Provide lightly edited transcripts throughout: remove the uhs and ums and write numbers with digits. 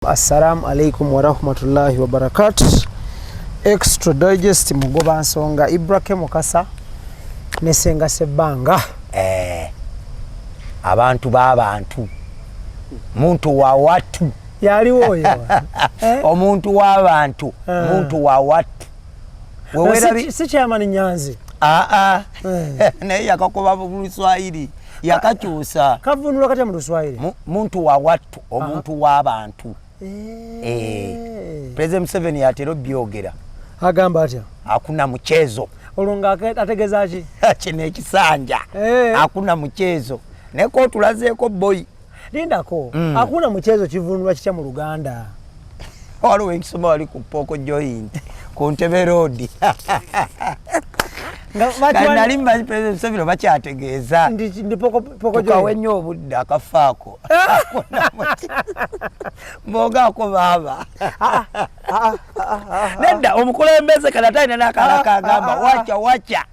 Assalamu alaikum warahmatullahi wabarakatu. Extra Digest, mugoba nsonga Ibrahim Mukasa ne Senga Sebbanga. Abantu b'abantu, muntu wa watu. Yaliwo oyo. Eh? Omuntu w'abantu. Muntu wa watu. Si chairman Nyanzi. Aa. Naye yakakuba mu Luswahili, yakakyusa. Kavunulwa katya mu Luswahili? Muntu wa watu, omuntu w'abantu. President Museveni yatera obyogera. Agamba atya? Hakuna mchezo. Olwo nga ategeeza ki? Kino ekisanja. Hakuna mchezo, naye ko otulazeeko boyi. Lindako. Hakuna mchezo kivunulwa kitya mu Luganda? Waliwo ekisoma wali ku Pork Joint ku Ntebe Road. Nali mmanyi President Museveni bakyategeeza. Ndi poko Tukawe nnyo obudde akafaako mbogaako baaba nedda omukulembeze kati ate alina n'akalala kagamba wacha wacha.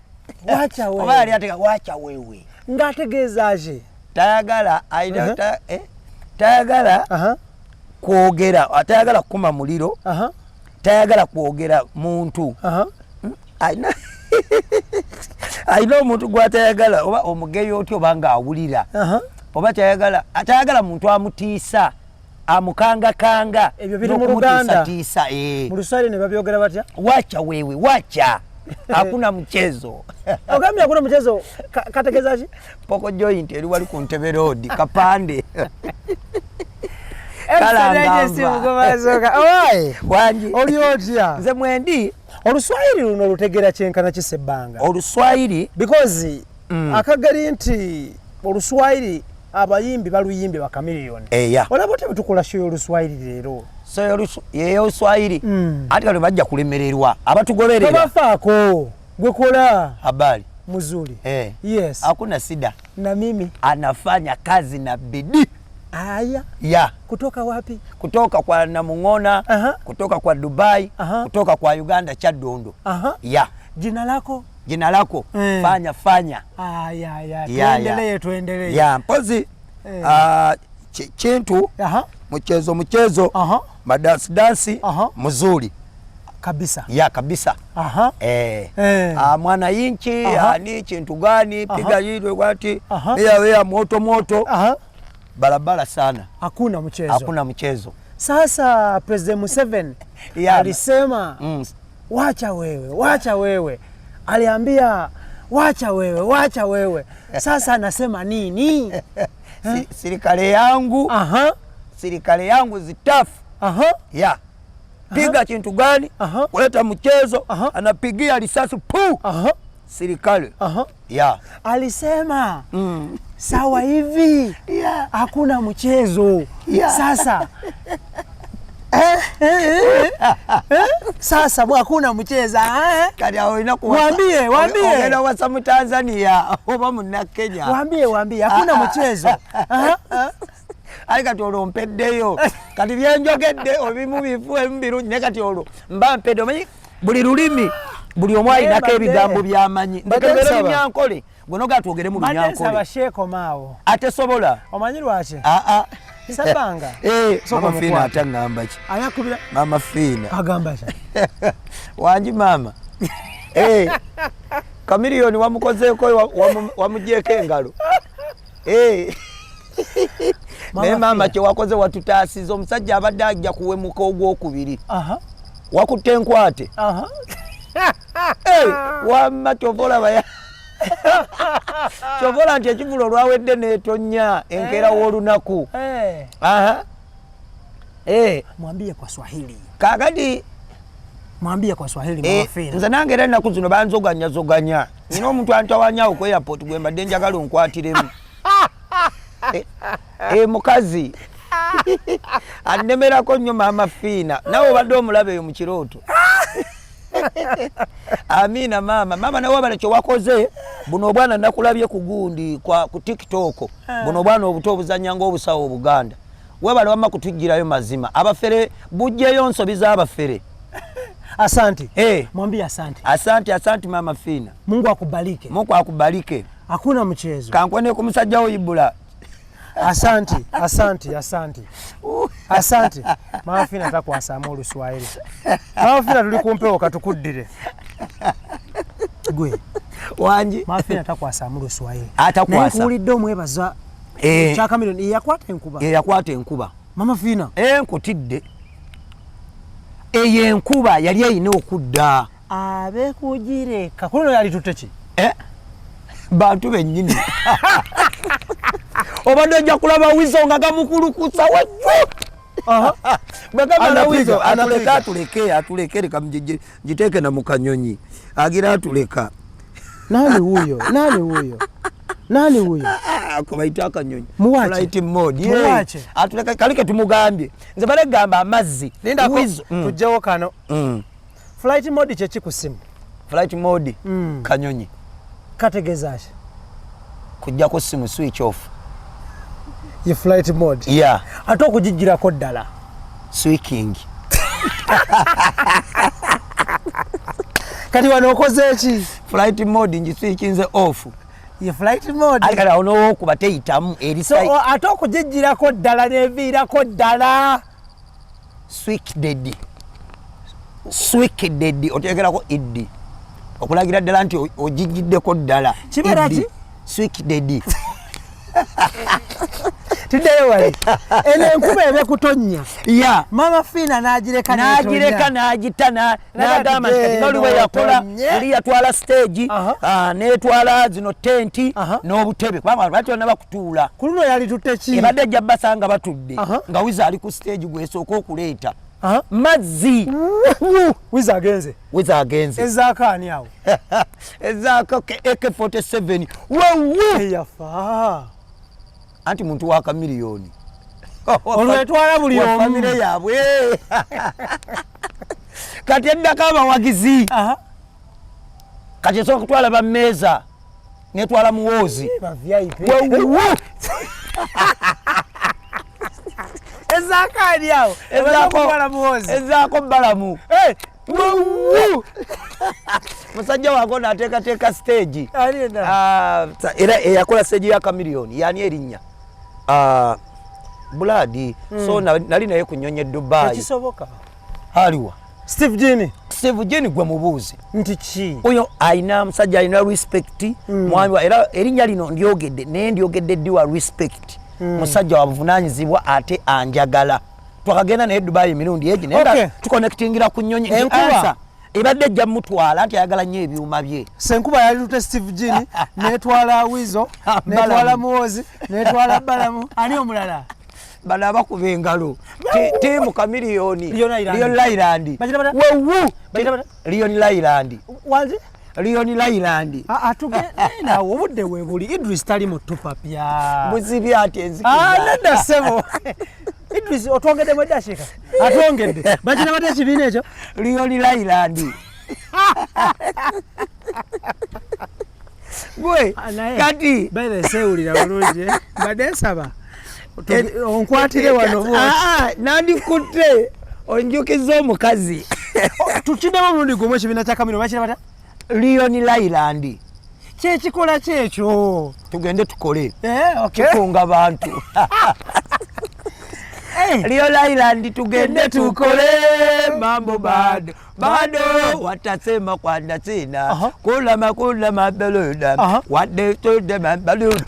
Wacha wewe. Oba yali atega wacha wewe. Ng'ategeeza ki? Tayagala alina tayagala kwogera, tayagala kukuma muliro, tayagala kwogera muntu. Alina omuntu gwatayagala, oba omugeyo otya, oba ng'awulira, oba tayagala muntu amutiisa, amukangakanga. Ebyo biri mu Luganda. N'okumutiisatiisa. Mu Luswahili ne babyogera batya? Wacha wewe, wacha, hakuna mchezo. Ogambye hakuna mchezo kategeeza ki? Pork Joint eri wali ku Ntebe Road, kapande. Owaye. Wangi. Oli otya? Nze mwendi. Oluswahili luno olutegeera kyenkana ki, Sebbanga? Oluswahili? Because akageri nti Oluswahili abayimbi baluyimbye bakamiliyoni. Eya. Olaba otya bwe tukola show y'Oluswahili leero? So yeyoluswahili. Ate kati bajja kulemererwa abatugoberera. Tobafaako, gwe kola. Habari? Mzuri. Eh. Yes. Hakuna shida. Na mimi. Anafanya kazi na bidii. Aya. Ya. Kutoka wapi? Kutoka kwa Namung'ona, kutoka kwa Dubai, kutoka kwa Uganda, Kyaddondo. Ya. Jina lako? Jina lako? Eh. Fanya fanya. Aya, aya. Ya. Tuendelee, tuendelee. Ya, mpozi. Chintu mchezo mchezo, madansi dansi, mzuri. Kabisa. Ya, kabisa. Mwananchi, ni chintu gani piga hilo wati wea wea, moto moto, barabara sana. Hakuna mchezo. Hakuna mchezo. Sasa President Museveni alisema wacha wewe, wacha wewe. Aliambia wacha wewe, wacha wewe. Sasa anasema nini? Serikali yangu, serikali yangu zitafu. Ya, piga chintu gani, kuleta mchezo, anapigia risasi pu serikali. Ya. Alisema sawa hivi hakuna mchezo. Sasa sasa hakuna mchezo, eh? Kati awo olina Waambie, waambie. Ogenda wasa mu Tanzania oba mu Kenya. Waambie, waambie hakuna mchezo. Aha. Ali kati olwo mpeddeyo, kati byenjogedde obimu bifu, ebimu birungi, naye kati olwo mba mpedde. Omanyi buli lulimi, buli omu alinako ebigambo byamanyi. Mbadde Ndekebera nsaba. Olunyankole gwe nogaa twogere mu Mbadde nsaba Lunyankole. sheekomaawo. Atesobola. Omanyi lwaki? Aa. Sabanga. Eh, Sooka Mama Fiina. omukwate. Ate ŋŋamba ki? Ayakubira. Mama Fiina. Agamba ki? Wangi maama. Eh, Kamiliyoni wamukozeeko, wamugyeko engalo. Eh. Naye maama, Fiina. Kyewakoze watutaasiza omusajja abadde ajja kuwemuka ogwokubiri. Wakutte enkwate. Eh, wamma kyova olaba kyova olaba nti ekivulo olwawedde n'etonnya enkeera w'olunaku. Aha. Eh, Mwambie kwa Swahili. Kaakati Mwambie kwa Swahili Mama Fiina. Nze nange era ennaku zino banzoganyazoganya, nina omuntu antawanyawo ku airport gwe mbadde njagala onkwatiremu. Eh, mukazi annemerako nnyo Maama Fiina, nawe obadde omulaba eyo mu kirooto. Amiina maama, maama nawe wabala kyewakoze. Buno obwana nakulabye ku gundi ku TikTok, buno obwana obuto obuzanya ngaobusawo obuganda. Webale wamma kutugirayo mazima, abafere bujjeyo nsobi z'abafere. Asante. Eh. Mwambie asante. Asante, asante Mama Fiina. Mungu akubariki. Mungu akubarike. Hakuna mchezo. Kankwene ku musajja wo Ibula. Asante, asante, asante. Asante. Mama Fina takwasaamu Oluswayiri. Mama Fina, tuli ku mpewo, katukuddire. Gwe. Wangi. Mama Fina takwasaamu Luswayiri. Atakwasa. Naye nkuwulidde omwebaza. Eh. Chameleone yakwata enkuba. Yakwata enkuba. Mama Fina. Nkutidde. Eyo enkuba yali erina okudda. Abe kugireka. Kuno yali tutte ki? Eh? Bantu bennyini. Obadde ojja kulaba Wizo nga gamukulukusa wajju. Bwe Wizo atuleke atuleke atuleke leka ngiteeke na mu kanyonyi agira atuleka. Nani huyo? Nani huyo? Nani huyo? Ako bayita akanyonyi. Muwache. Flight mode. Muwache. Atuleka kalike tumugambye. Nze bale gamba amazzi. Linda Wizo. Tujjewo kano. Flight mode kyeki ku ssimu? Flight mode. Kanyonyi. Kategeeza ki? Kujjako simu, switch off. Ye flight mode. Yeah. Ate okugigirako ddala. Switching. Kati wano okoze ki? Flight mode ngiswitchinze off. Ye flight mode. Ate kati awo n'owokuba teyitamu eri So, ate okugigirako ddala n'eviirako ddala. Switched. Switched oteekerako iddi. Okulagira ddala nti ogigiddeko ddala. Kibeera ki? Switched. Tuddeyo wali. Eno enkuba ebe kutonnya. Yeah. Mama Fina n'agireka n'agireka n'agita n'agamba nti kati noli bwe yakola oli yatwala stage, n'etwala zino tenti n'obutebe kubanga lwaki bonna bakutuula. Ku luno yali tutte ki? Ebadde ejja basanga batudde nga Wizo ali ku stage gwesooka okuleeta. Mazzi. Wizo agenze. Wizo agenze. Ezaako ani awo? Ezaako AK47. Wewu! Eyafa. Anti muntu wa Chameleone. Olwetwala buli omu. Famire yaabwe. Kati eddako abawagizi. Kati esooka kutwala bammeeza netwala Muwoozi. Ba VIP. Wewu! Ezaako ani awo? Ezaako Muwoozi. Ezaako Balamu. Wewu! Musajja wange ono ateekateeka stage. Era eyakola stage ya Chameleone yani erinnya. Buladi. So nali naye ku nnyonyi e Dubai. Tekisoboka. Aliwa. Steve Jean. Steve Jean gwe mubuuze. Nti ki? Oyo alina musajja alina respect. Mwami era erinnya lino ndyogedde naye ndyogedde ddi wa respect. Musajja wa buvunaanyizibwa ate anjagala. Twakagenda naye Dubai emirundi egi naye tuconnectingira ku nnyonyi. Enkuba ebadde ejja mutwala nti ayagala nnyo ebyuma bye. Senkuba yali tute Steve Jean netwala Wizo netwala Muwozi netwala Balamu ani omulala? Bano abakuba engalo tiimu Chameleone Leon Island. Wewu! Leon Island. Wanzi? Leon Island. Atugenda awo obudde we buli Idris tali mu tupapya. Muzibi ati enzikiza. Nedda ssebo. Idris otwongeddemu eddakiika. Atwongedde. Bakira batya ekibiina ekyo? Leon Island. Gwe kati by the sewulira bulungi mbadde nsaba onkwatire wano bw'oti. Nandikutte onjukiza omukazi. Tukiddemu omulundi gumu ekibiina kya Chameleone bakira batya? Leon Island. Kyekikola kyekyo. Tugende tukole. Kikunga bantu. Leon Island tugende tukole mambo bado. Bado watasema kwanda sina. Kula makula mabeluda. Wadde tudde mabeluda.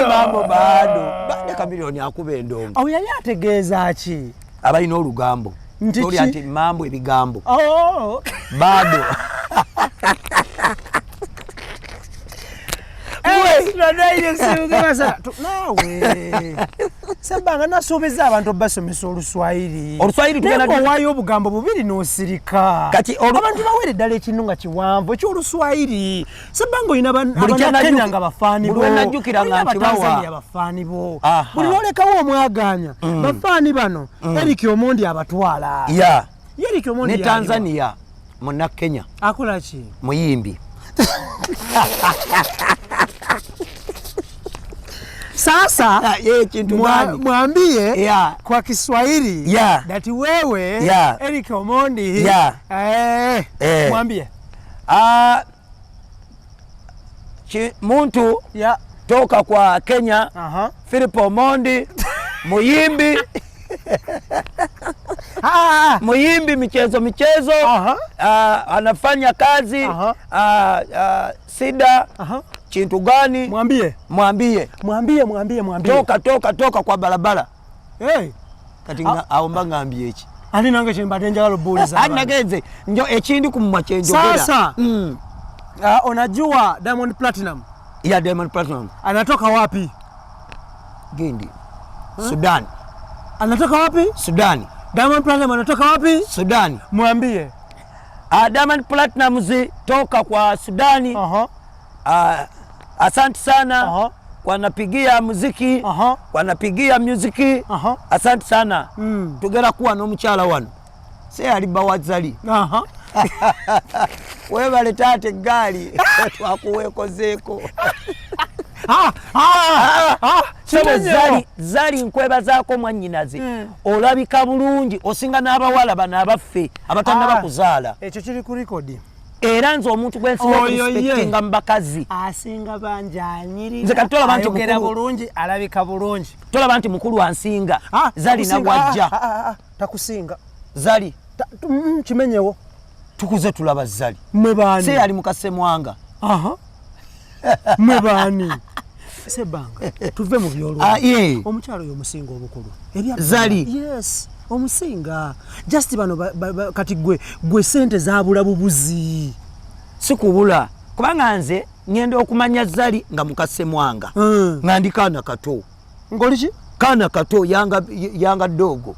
Mambo bado. Bade Chameleone akuba endongo. Awo yali ategeeza ki? Abalina olugambo. Nti ati mambo ebigambo. Bado. Naawe Sebbanga nasuubiza abantu obasomesa Oluswayiri. Oluswayiri tugenda owaayo obugambo bubiri n'osirika. Kati abantu bawere ddala ekintu nga kiwanvu eky'Oluswayiri. Sebbanga olina Abannakenya nga bafaani bo. Buli lwe nga nkibawa. Bafaani bo. Buli lwolekawo omwagaanya. Bafaani bano Eric Omondi abatwala. Yeah. Eric Omondi ne Tanzania Munnakenya. Akola ki? Muyimbi. Sasa mwambie kwa Kiswahili that wewe Eric Omondi mwambie muntu toka kwa Kenya Philip Omondi muyimbi. Ah, Muyimbi michezo michezo. Anafanya kazi. Sida. Chintu gani? Mwambie. Mwambie. Mwambie, mwambie, mwambie. Toka, toka, toka kwa barabara. Hey. Kati awo mba ngambye eki? Ani nange kyembadde njagala obuuliza Ani abantu. nagenze njo ekindi ku mumwa kye njogera. Sasa. Unajua Diamond Platinum? Ya Diamond Platinum. Anatoka wapi? Gindi. Sudan. Anatoka wapi? Sudan. Diamond Platinum anatoka wapi? Sudan. Mwambie. Diamond Platinum toka kwa Sudani. Asante sana. Wanapigia muziki. Wanapigia muziki. Asante sana. Tugera kuwa n'omukyala wano. Se ali bawazali. Webale taata eggaali twakuweekozeeko. Sebo Kimenyewo. Zari nkwebazaako mwannyinaze. Olabika bulungi osinga n'abawala bano abaffe abatannaba kuzaala. Ekyo kiri ku rekodi. Era nze omuntu gwe nsinga Oyo ye. okurespectinga mu bakazi. Asinga bangi anyirira. Nze kati tolaba nti Ayogera mukulu. bulungi, alabika bulungi. Tolaba nti mukulu ansinga. Zari Takusinga. nabwajja. Takusinga. Zari. Kimenyewo. Tukuze tulaba Zari. Mwe baani? Se ali mukasemwanga. Mwe baani? Sebanga, tuve mu byolwa. Ye. Omukyalo oyo omusinga obukulu. Ebya Zari. Yes, omusinga. Just bano kati gwe sente zabula bubuzi. Sikubula. Kubanga nze ngenda okumanya Zari nga mukasemwanga. Nga ndi kaana kato. Ngoli ki? Kaana kato yanga dogo.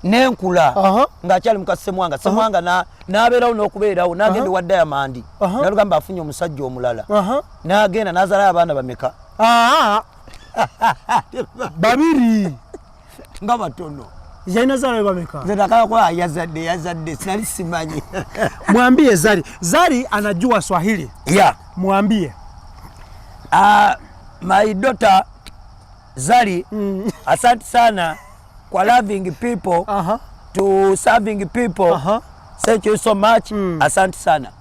Nenkula. Ng'akyali mukasemwanga. Semwanga n'abeerawo n'okubeerawo, n'agenda ewa Diamond. N'alugamba afunye omusajja omulala. N'agenda n'azaalayo abaana bameka? Babiri. Nga batono. Yalina zaalayo bameka? Nze nakala kuba yazadde, yazadde, sinali simanyi. Mwambie Zari. Zari anajua Swahili. Mwambie. My daughter Zari, asante sana kwa loving people, to serving people. Thank you so much. Asante sana.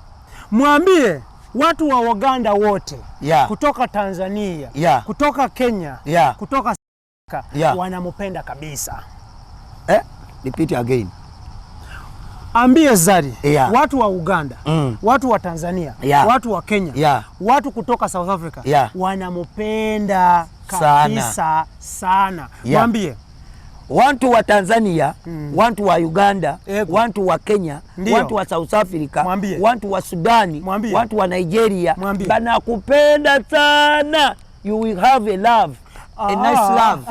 Mwambie watu wa Uganda wote. Kutoka Tanzania, kutoka Kenya, kutoka Afrika, wanamupenda kabisa. Repeat again. Ambie Zari, watu wa Uganda, watu wa Tanzania, watu wa Kenya, watu kutoka South Africa, wanamupenda kabisa sana. Mwambie. Watu wa Tanzania, watu wa Uganda, Ego. watu wa Kenya, watu wa South Africa, Mwambie. watu wa Sudani, Mwambie. watu wa Nigeria, Mwambie. banakupenda sana. You will have a love, a nice love.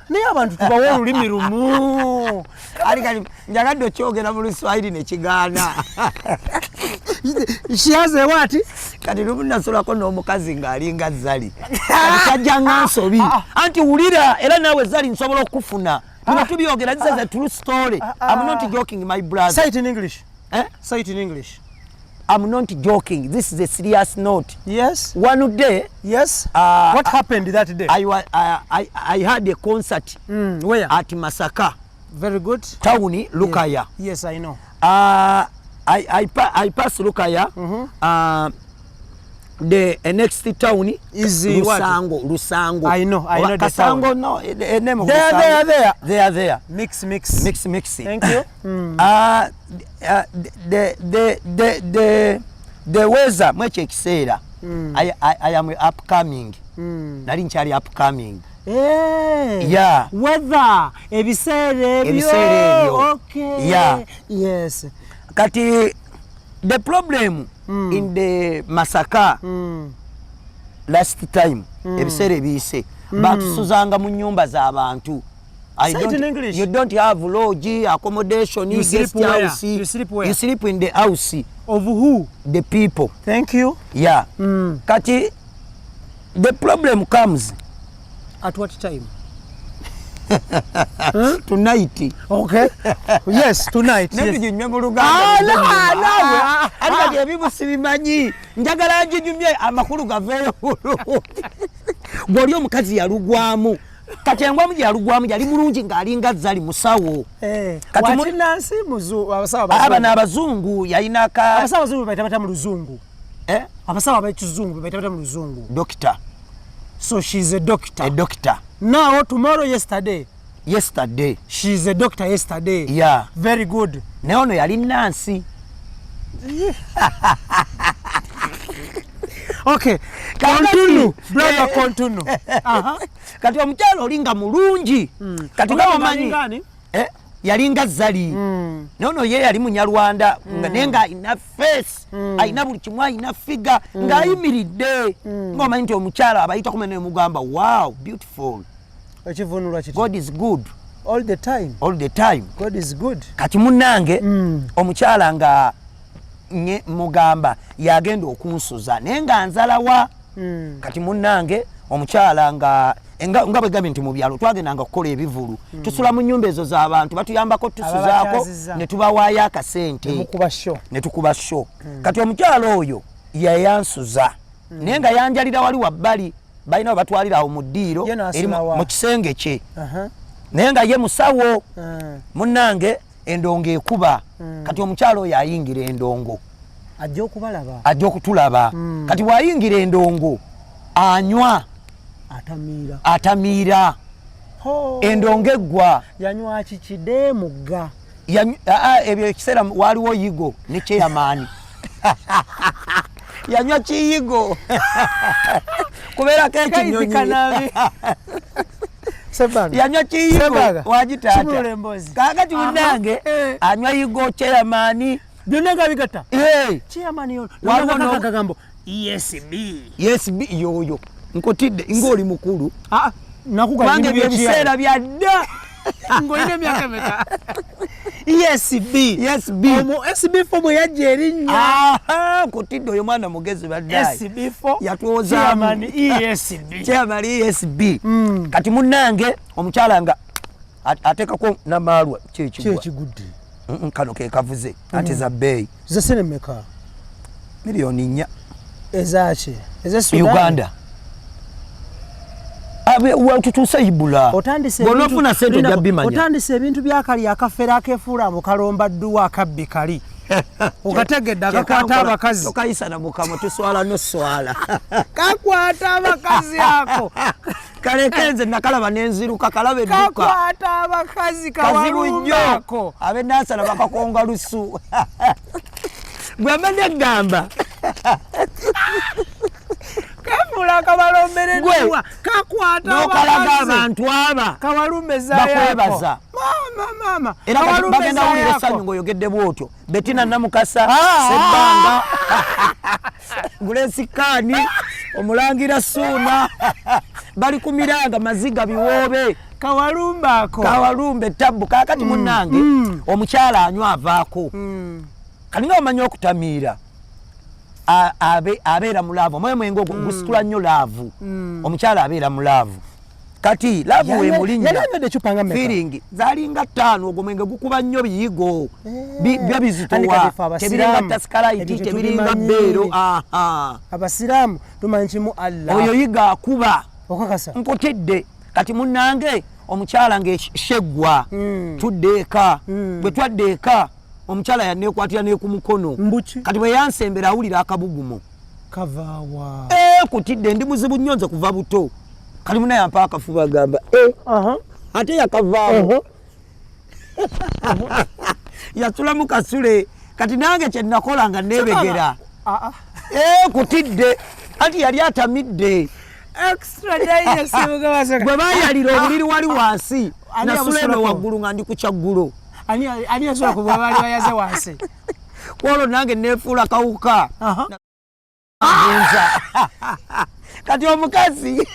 Naye abantu tubawe olulimi lumu. Ali kali njagadde okyogera mu Luswahili ne kigaana. She has a what? Kati lumu nasulako n'omukazi ng'alinga Zari. Kati tajja nga nsobi. Anti wulira era naawe Zari nsobola okukufuna. Bino tubyogera, this is a true story. I'm not joking, my brother. Say it in English. Say it in English. I'm not joking. This is a serious note. Yes. One day. Yes. What happened that day? I had a concert. Where? At Masaka. Very good. Town, Lukaya. Yeah. Yes, I know. I passed Lukaya. The next town is what? Lusango. Lusango. I know, I know the Kasango, town. No, the name of There, Lusango. there, there. There, there. Mix, mix. Mix, mix. Thank you. The weather mwekyo ekiseera. I am upcoming. Nali nkyali upcoming. Hey. Yeah. Weather, ebiseera ebyo. Ebiseera ebyo. Okay. Yeah. Yes. Kati the problem in the Masaka last time, ebiseera ebiyise, batusuzanga mu nnyumba z'abantu. I Say it don't, in English. You don't have lodge, accommodation, You sleep guest where? house. You sleep where? You sleep in the house. Of who? The people. Thank you. Yeah. Kati the problem comes. At what time? Tonight. Okay. Yes, tonight. Nebi Yes. jinywe mu Luganda. Nawe. Ati kati ebimu sibimanyi. Njagala njinyumye amakulu gaveeyo bulungi. Bw'oli omukazi yalugwamu. Kati engwamu gye yalugwamu yali mulungi ng'alinga Zari musawo. Kati Wati Nancy abasawo abazungu. Aba n'abazungu yalina ka Abasawo abazungu bayita batya mu Luzungu? Abasawo ab'ekizungu bayita batya mu Luzungu? Doctor. So she's a doctor. A doctor. Now, tomorrow, yesterday. Yesterday. She is a doctor yesterday. Yeah. Very good. Naye ono yali nansi. Okay. Continue. Brother, continue. Kati omukyala oli nga mulungi. Kati nga omanyi. Yalinga Zari. Naye ono ye yali Munyarwanda, naye nga alina face, alina buli kimu, alina figure, ng'ayimiridde. Ng'omanyi nti omukyala abayita kumene nemugamba, wow, beautiful. Ekivunulwa kiti? God is good. All the time. All the time. God is good. Kati munnange, omukyala nga mugamba yagenda okunsuza naye nga nzalawa. Kati munnange omukyala nga bwe gambye nti mu byalo twagendanga okukola ebivulu, tusula mu nnyumba ezo z'abantu, batuyambako tusuzaako ne tubawaayo akasente ne tukuba sho. Kati omukyala oyo yayansuza naye nga yanjalira wali wabbali, balina batwalira awo mu ddiiro eri mu kisenge kye, naye nga ye musawo. Munnange endongo ekuba. Kati omukyala oyo ayingira endongo, ajja okubalaba, ajja okutulaba. Kati bw'ayingira endongo anywa, atamiira, atamiira. Endongo eggwa. Yanywa kikide mugga. Ebyo ekiseera waliwo yigo ne chairman. Yanywa kiyigo kubeerako ekinyonyi. Yanywa kiyigo wagitaata. Kaakati munnange anywa yigo chairman byonna nga bigatta. Chairman yono akagambo ESB. ESB yoyo nkotidde ng'oli mukulu. Nakugamba ebiseera bya dda. Ng'olina emyaka emeka? ESB. ESB. Omu SB4 bwe yajja erinnya. Nkotidde oyo mwana mugezi baddayi. SB4. Yatwozaamu. Chairman ESB. Chairman ESB. Kati munnange omukyala nga ateekako namaalwa kyekigwa. Kyekigudde. Kano ke kavuze ate za bbeeyi. Za ssente mmeka? 4 million. Ezaaki? Eza Sudan? Uganda. Tutuuse ibula. Bw'onoofuna ssente ojja bimanya. Otandise ebintu byakali akafere akeefuula mbu kalomba dduwa akabbi kali. Okategedde akakwata abakazi. Tokayisa na mukama, tuswala noswala. Kakwata abakazi ako. Kaleke nze nakalaba nenziruka kalaba edduka. Kakwata abakazi kazibu nnyo. Kawalumbako. Ab'enansana bakakonga lusu. Bwe mbadde ggamba. Kafuula akabalomberedduwa. Kakwata n'okalaga abantu aba. Kawalumbe zaayako. Bakwebaza. Maama, maama. Era Kawalumbe bagenda wulira zaayako. essanyu ng'oyogedde bw'otyo. Bettina Namukasa, Sebbanga, Grace Kani, Omulangira Suuna, bali ku miranga maziga biwoobe. Kawalumbe ako. Kawalumbe tabbu. Kaakati munnange omukyala anywa avaako. Kalinga omanyi okutamiira abeera mu love. Omwoyo mwenge ogwo gusitula nnyo love. Omukyala abeera mu love. Kati love weemulinnya. Yali anywedde eccupa nga mmeka? Feeling zalinga 5. Ogwo mwenge gukuba nnyo biyigo. Byo Andi bizitowa. Kati ffe abasiraamu, Tebiringa tasikalaiti, ebyo tebiringa tetubimanyi. bbeero. Abasiraamu tumanyi kimu, Allah. Oyo yiga akuba. Okakasa? Nkotedde. Kati munnange omukyala ng'esheggwa, tudde eka. Bwe twadde eka omukyala yanneekwatira ne ku mukono. Mbuki? Kati bwe yansembera awulira akabugumo. Kavaawa? Kutidde ndi muzibu nnyo nze kuva buto. Kati munnaye ampa akafuba agamba, ate yakavaamu. Yasulamu kasule. Kati nange kye nakola nga neebegera. Kutidde anti yali atamidde. Extra digest. Bwe baayalira obuliri wali wansi, Ani nasula eno yabusulako? waggulu nga ndi ku kyaggulo. Ani yasula ku bwe baali bayaze wansi? Kwolwo nange neefuula kawuka. Nza kati omukazi